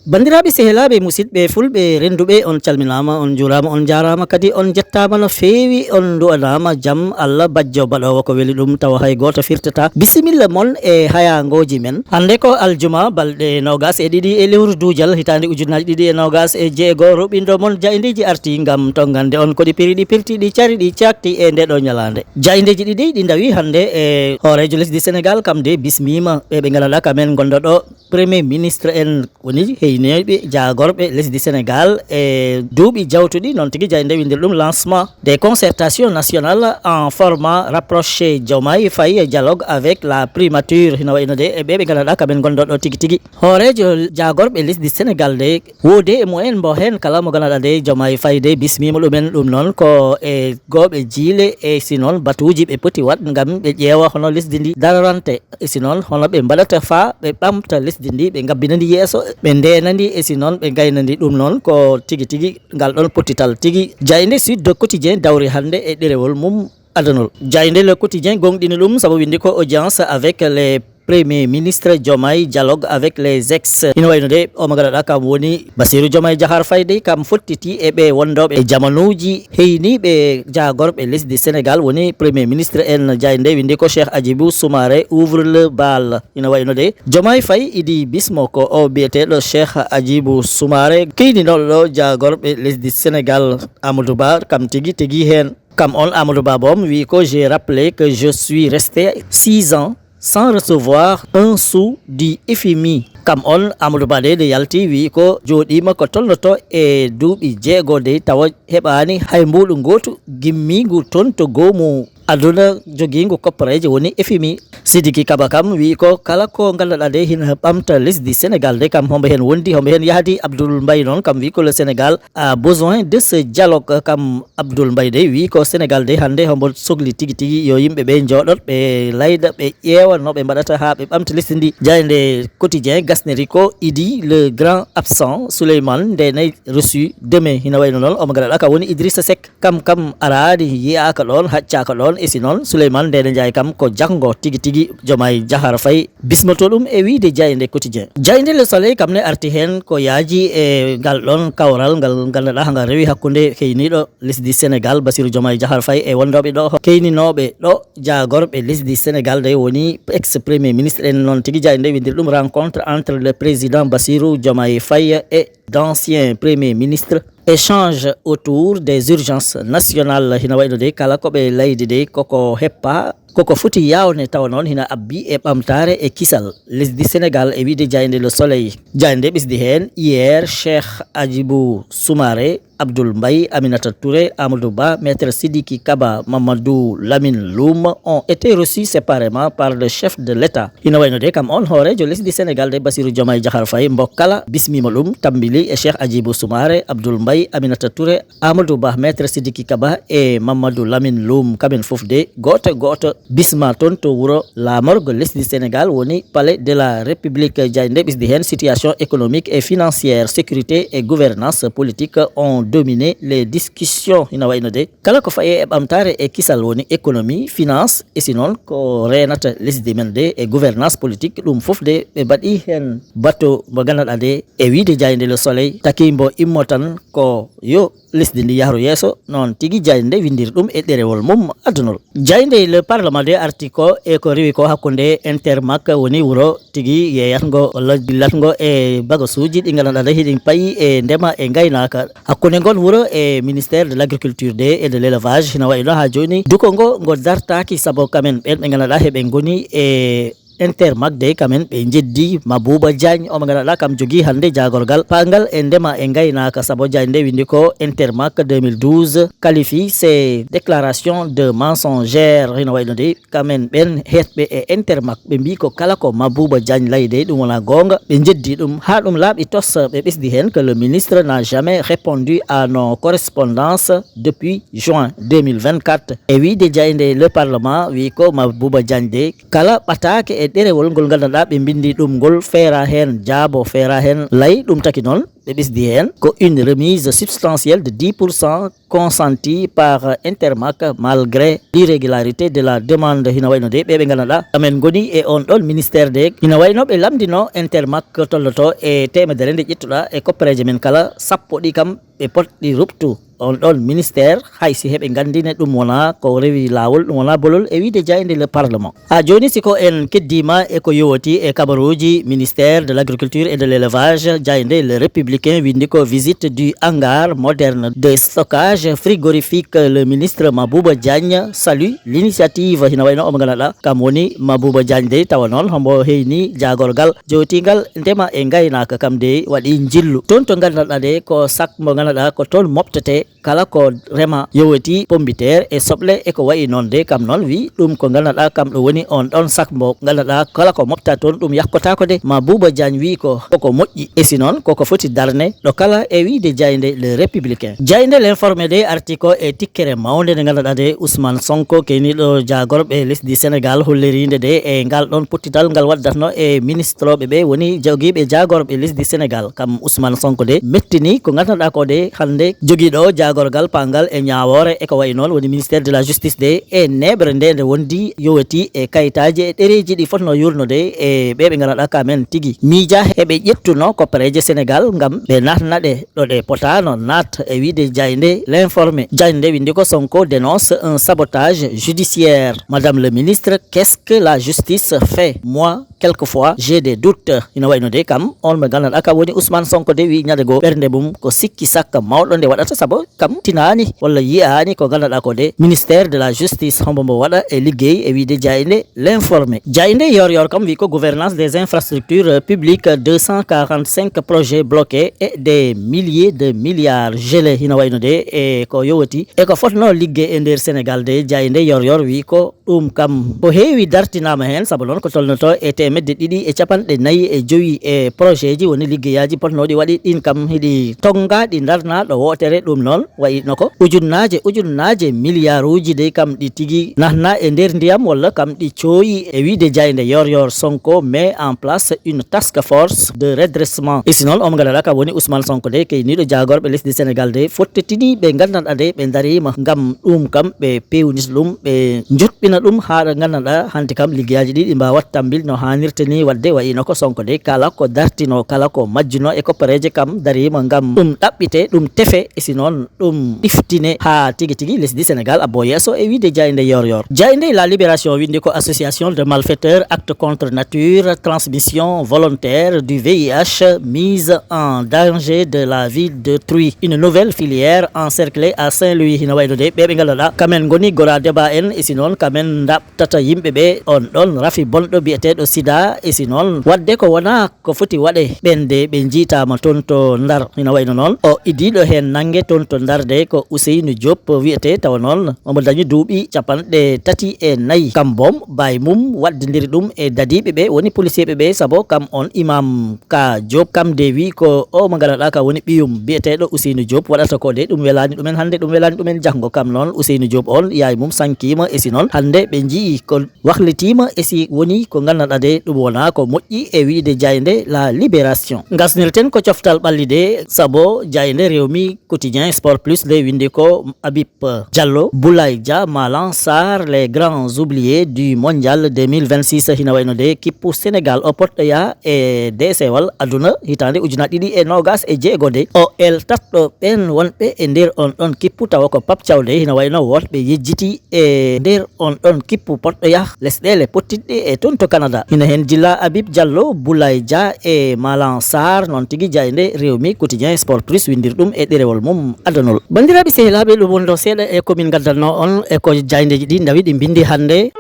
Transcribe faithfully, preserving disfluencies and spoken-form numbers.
Banndiraaɓe, sehilaaɓe, musidɓe fulɓe rennduɓe, on calminaama, on njuuraama, on njaaraama, kadi on njettaama no feewi, on nduwanaama jam Allah bajjo baɗoowo ko weli ɗum, tawa hay gooto firtataa. Bisimilla mon e hayaangooji men. Hannde ko aljuma, balɗe noogaas e ɗiɗi e lewru duujal, hitaande ujunaaji ɗiɗi e noogaas e jeego, roɓindo mon jaayndeeji arti ngam tonngande on ko ɗi piri, ɗi pirti, ɗi cari, ɗi caakti e ndeɗo ñalaande. Jaayndeeji ɗiɗi ɗi ndawi hannde e hooreejo lesdi Senegaal, kam de bismiima ɓe ɓe ngannduɗaa kam en ngonɗo ɗo, Premier Ministre en woni heyneeɓe jaagorɓe lesdi Senegaal e duuɓi jawtuɗi, noon tigi jaaynde winndiri ɗum lancement des concertations nationales en format rapproché, Diomaye Faye dialogue avec la primature, hino wayi no de e ɓe ɓe ngannduɗaa kam en ngonɗo ɗo tigi tigi. Hooreejo jaagorɓe lesdi Senegaal de, woodi e mumen mbo heen kala mo ngannduɗaa de Diomaye Faye de bismiima ɗumen, ɗum noon ko e gooɓe jiile e si noon batuuji ɓe poti waɗ ngam ɓe ƴeewa hono lesdi ndi darorante. E si noon, hono ɓe mbaɗata faa ɓe ɓamta lesdi ndi, ɓe ngabbina ndi yeeso, ɓe ndeena ndi, e si noon, ɓe ngayna ndi. Ɗum noon ko tigi tigi ngal ɗon pottital tigi. Jaaynde Sud Quotidien dawri hannde e ɗerewol mum adunol. Jaaynde Le Quotidien goongɗini ɗum sabu winndi ko audience avec les premiers ministres, Diomaye dialogue avec les ex. Hino wayi no de, o mo ngannduɗaa kam woni Bassirou Diomaye Diakhar Faye dey, kam fottiti e ɓe wonndooɓe e jamanuuji heyniiɓe jaagorɓe lesdi Senegaal, woni Premier Ministre en. Jaaynde winndi ko Cheikh Hadjibou Soumaré ouvre le bal. Ina wayi no de, Diomaye Faye idi bismo ko o biyeteeɗo Cheikh Hadjibou Soumaré, keyninooɗo ɗo jaagorɓe lesdi Senegaal. Amadou Ba kam tigi tigi heen. Kam on Amadou Ba boom wi ko: "J'ai rappelé que je suis resté six ans sans recevoir un sou du F M I." Kam on Amadou Ba de, de yalti, wi ko jooɗiima ko tolnoto e duuɓi jeego de, tawa heɓaani hay mbuuɗu ngootu gimmiingu toon to goomu aduna jogiingu koppareeje, woni F M I. Sidiki Kaba kam wi ko kala ko ngannduɗaa de hina ɓamta lesdi Senegaal de, kam hombo heen wondi, hombo heen yahdi. Abdoul Mbaye noon kam wi ko le Sénégal a besoin de ce dialogue. Kam Abdoul Mbaye dey wi ko Senegaal dey hannde hombo sokli tigi tigi yo yimɓe ɓe njooɗot, ɓe layda, ɓe ƴeewa no ɓe mbaɗata haa ɓe ɓamta lesdi ndi. Jaaynde Quotidien gasniri ko Idi le grand absent, Souleymane Ndéné reçu demain. Hina wayi no noon, omo ngara ɗo ka woni Idrissa Seck. Kam kam araani, yiyaaka ɗoon, haccaaka ɗoon. E si noon, Souleymane Ndéné Ndiaye kam ko jaŋngo tigi tigi, Diomaye Diakhar Faye bismoto ɗum e wiyde Jaaynde Quotidien. Jaaynde Le Soleil kam ne arti heen ko yaaji e ngal ɗoon kawral ngal ngannduɗaa ngal rewi hakkunde keyniiɗo lesdi Senegaal, Bassirou Diomaye Diakhar Faye, e wonndooɓe ɗo, keyninooɓe ɗo, jaagorɓe lesdi Senegaal, nde woni ex premier ministre en. Noon tigi, Jaaynde winndiri ɗum: "Rencontre entre le président Bassirou Diomaye Faye et d'anciens premiers ministres, échange autour des urgences nationales." Hina wayi no de, kala ko ɓe laydi de, koko heppa, koko foti yaawne, tawa noon hina abbi e ɓamtaare e kisal lesdi Senegaal, e wiyde Jaaynde Le Soleil. Jaaynde ɓesdi heen: "Hier, Cheikh Hadjibou Soumaré, Abdoul Mbaye, Aminata Touré, Amadou Ba, Maître Sidiki Kaba, Mamadou Lamine Loum ont été reçus séparément par le chef de l'État." Hina wayi no de, kam on hooreejo lesdi Senegaal de, Bassirou Diomaye Diakhar Faye, mbo kala bismiima ɗum, tambili e Cheikh Hadjibou Soumaré, Abdoul Mbaye, Aminata Touré, Amadou Ba, Maître Sidiki Kaba e Mamadou Lamine Loum, kamen fof de, gooto gooto bisma toon to wuro laamorgo lesdi Senegaal, woni Palais de la République. Jaaynde ɓesdi heen: "Situation économique et financière, sécurité et gouvernance politique ont dominé les discussions." Hina wayi no de, kala ko fayi e ɓamtaare e kisal, woni économie, finance, e si noon ko reenata lesdi men de e gouvernance politique, ɗum fof de ɓe mbaɗi heen bato mbo ngannduɗaa de, e wiyde Jaaynde Le Soleil, taki mbo immo tan ko yo lesdi ndi yahru yeeso. Noon tigi, Jaaynde winndiri ɗum e ɗerewol mum adunol. Jaaynde Le Parlement de arti ko e ko rewi ko hakkunde Intermac, woni wuro tigi yeeyatngo walla dillatngo e bagasuuji ɗi ngannduɗaa de hiɗi payi e ndema e ngaynaaka. Hakkunde ngol wuro e Ministère de l'Agriculture de et de l'Élevage, hina wayi no haa jooni duko ngo, ngo dartaaki, sabu kamen ɓeen ɓe ngannduɗaa heɓe ngoni e Intermac de, kamen ɓe njeddi Mabouba Diagne, omo ngannduɗaa kam jogii hannde jaagorgal paangal e ndema e ngaynaaka, sabu Diagne nde winndi ko Intermac deux mille douze qualifie ces déclarations de mensongères. Hino wayi no de, kamen ɓeen heetɓe e Intermac, ɓe mbii ko kala ko Mabouba Diagne layi de, ɗum wonaa goonga. Ɓe njeddi ɗum haa ɗum laaɓi tos, ɓe ɓesdi heen que le ministre n'a jamais répondu à nos correspondances depuis juin deux mille vingt-quatre. E wiyde Jaaynde Le Parlement, wi ko Mabouba Diagne de, kala ɓataake e Ɗerewol ngol nganndanɗaa ɓe mbinndi ɗum ngol, feera heen jaabo, feera heen lay. Ɗum taki noon, ɓe ɓesdi heen ko une remise substantielle de dix pour cent consentie par Intermac malgré l'irrégularité de la demande. Hina wayno de ɓe ɓe nganndanɗaa amen ngoni e on ɗon ministère de, hina wayno ɓe lamndino Intermac tolnoto e teemedere nde ƴettuɗaa e koppereeje men kala sappo ɗi kam ɓe potɗi ruptu on ɗon ministère, hay si heɓe nganndine ɗum wonaa ko rewi laawol, ɗum wonaa bolol e wiide jaaynde le parlement. Haa jooni, si ko en keddiima e ko yowiti e kabaruuji ministère de l'agriculture et de l'élevage, jaaynde le républicain winndi ko visite du hangar moderne de stockage frigorifique, le ministre Mabouba Diagne salue l'initiative. Hina wayno omo nganndanɗaa kam woni Mabouba Diagne de, tawa noon hombo heyni jaagorgal jowtingal ndema e ngaynaaka kam de waɗi njillu. Toon to nganndanɗaa de ko sac mo nganndanɗaa ko toon moɓtete kala ko rema, yowiti pombiteer e soble e ko wayi noon de, kam noon wi ɗum ko nganndanɗaa kam ɗo woni on ɗon sac mo nganndanɗaa kala ko moɓta toon ɗum yakkotaako de. Mabouba Diagne wi ko koko moƴƴi, e si noon koko foti darne ɗo kala e wiide jaaynde le républicain. Jaaynde l'informé de arti ko e tikkere mawnde nde nganndanɗaa de Ousmane Sonko keniiɗo jaagorɓe lesdi Sénégal holliriinde de e ngal ɗon pottital ngal waddatno e ministrooɓe ɓe woni jogiiɓe jaagorɓe lesdi Sénégal. Kam Ousmane Sonko de mettini ko nganndanɗaa ko de hannde jogiiɗo jaagorgal paangal e ñaawoore e ko wayi noon woni ministère de la justice de e neeɓre nde nde wondi yowiti e kayitaaji e ɗereeji ɗi fotno yuurnude e ɓe ɓe nganndanɗaa kamen tigi miija heɓe ƴettuno koppereeje Sénégal ngam ɓe naatna ɗe ɗo ɗe potaano naat e wiide jaaynde l'informé. Jaaynde winndi ko Sonko dénonce un sabotage judiciaire. Madame le ministre, qu'est-ce que la justice fait? Moi, quelquefois, j'ai des doutes. Hina wayno de kam on mo nganndanɗaa kam woni Ousmane Sonko de wi ñande goo ɓernde mum ko sikki sakka mawɗo nde waɗata, sabu kam tinaani walla yiyaani ko nganndanɗaa ko de ministère de la justice hombo mbo waɗa e liggey e wiide jaaynde l'informé. Jaaynde yor yor kam wi ko gouvernance des infrastructures publiques, deux cent quarante-cinq projets bloqués et des milliers de milliards gelés. Hina wayno de e ko yowiti e ko fotno ligge e nder Sénégal de, jaaynde yor yor wi ko ɗum kam ko heewi dartinaama heen, sabu noon ko tolnoto e teemedde ɗiɗi e capanɗe nayi e jowi e projet ji woni liggeyaaji potnooɗi waɗi ɗin kam hiɗi tonngaa ɗi ndarnaa ɗo wootere. Ɗum noon wayi no ko ujunnaaje ujunnaaje miliyaaruuji dey kam ɗi tigi naatnaa e nder ndiyam walla kam ɗi cooyi e wiide jaaynde yor yor Sonko met en place une task force de redressement. E si noon omo nganndanɗaa kam woni Ousmane Sonko de keniiɗo jaagorɓe lesdi Sénégal de fottetini ɓe nganndanɗaa de ɓe ndariima ngam ɗum kam ɓe peewnita ɗum ɓe njoɓɓina ɗum haa ɗo nganndanɗaa hanti kam liggeyaaji ɗi ɗi mbaawat tambil no haanirta ni waɗde. Wayi no ko Sonko de kala ko dartino kala ko majjuno e koppereeje kam dariima ngam ɗum ɗaɓɓite ɗum tefe e si noon ɗum ɗiftine haa tigi tigi lesdi Sénégal abbo yeeso e wiide jaaynde yor yor. Jaaynde La Libération winndi ko association de malfaiteurs, acte contre nature, transmission volontaire du V I H, mise en danger de la vie d'autrui. Une nouvelle filière encerclée à Saint-Louis. Hina wayno de ɓe ɓe nganndanɗaa kamen ngoni gora débat en e si noon kamen ndaɓtata yimɓe ɓe on ɗon rafi bonɗo biyeteeɗo sida e si noon waɗde ko wonaa ko foti waɗe ɓen de ɓe njiitaama toon to Ndar. Hina wayno noon o idiiɗo heen nannge toon to Ndar de ko Ouseynou Diop wiyetee, tawa noon omo dañi duuɓi capanɗe tati e nayi kam boom baay mum waddindiri ɗum e dadiiɓe ɓe woni policier ɓe ɓe, sabu kam on imam ka Diop kam de wi ko o mo nganndanɗaa ka woni ɓiyum biyeteeɗo Ouseynou Diop waɗata ko de ɗum welaani ɗumen hannde ɗum welaani ɗumen janngo. Kam noon Ouseynou Diop on yaay mum sankiima e si noon hannde ɓe njii ko wahlitiima e si woni ko nganndanɗaa de ɗum wonaa ko moƴƴi e wiide jaaynde La Libération. Ngasnirten ko coftal ɓalli de sabu jaaynde Rewmi Quotidien Sport Plus de winndi ko Habib Diallo, Boulaye Dia, Malang Sarr, les grands oubliés du mondial deux mille vingt-six. Hina wayno de kippu Sénégal o potɗo yaha e deesewal aduna hitaande ujunaaji ɗiɗi e noogas e jeego de o eltatɗo ɓeen wonɓe e nder on ɗon kippu tawa ko Pape Thiaw de hina wayno wootɓe yejjiti e nder on ɗon kippu potɗo yaha lesɗeele pottiɗɗe e toon to Canada. Hina heen jilla Habib Diallo, Boulaye Dia e Malang Sarr, noon tigi jaaynde Rewmi Quotidien Sport Plus winndir ɗum e ɗerewol mum adanol. Banndiraaɓe sehilaaɓe, ɗum woni ɗo seeɗa e ko min ngaddanno on e ko jaayndeeji ɗi ndawi ɗi mbinndi hannde.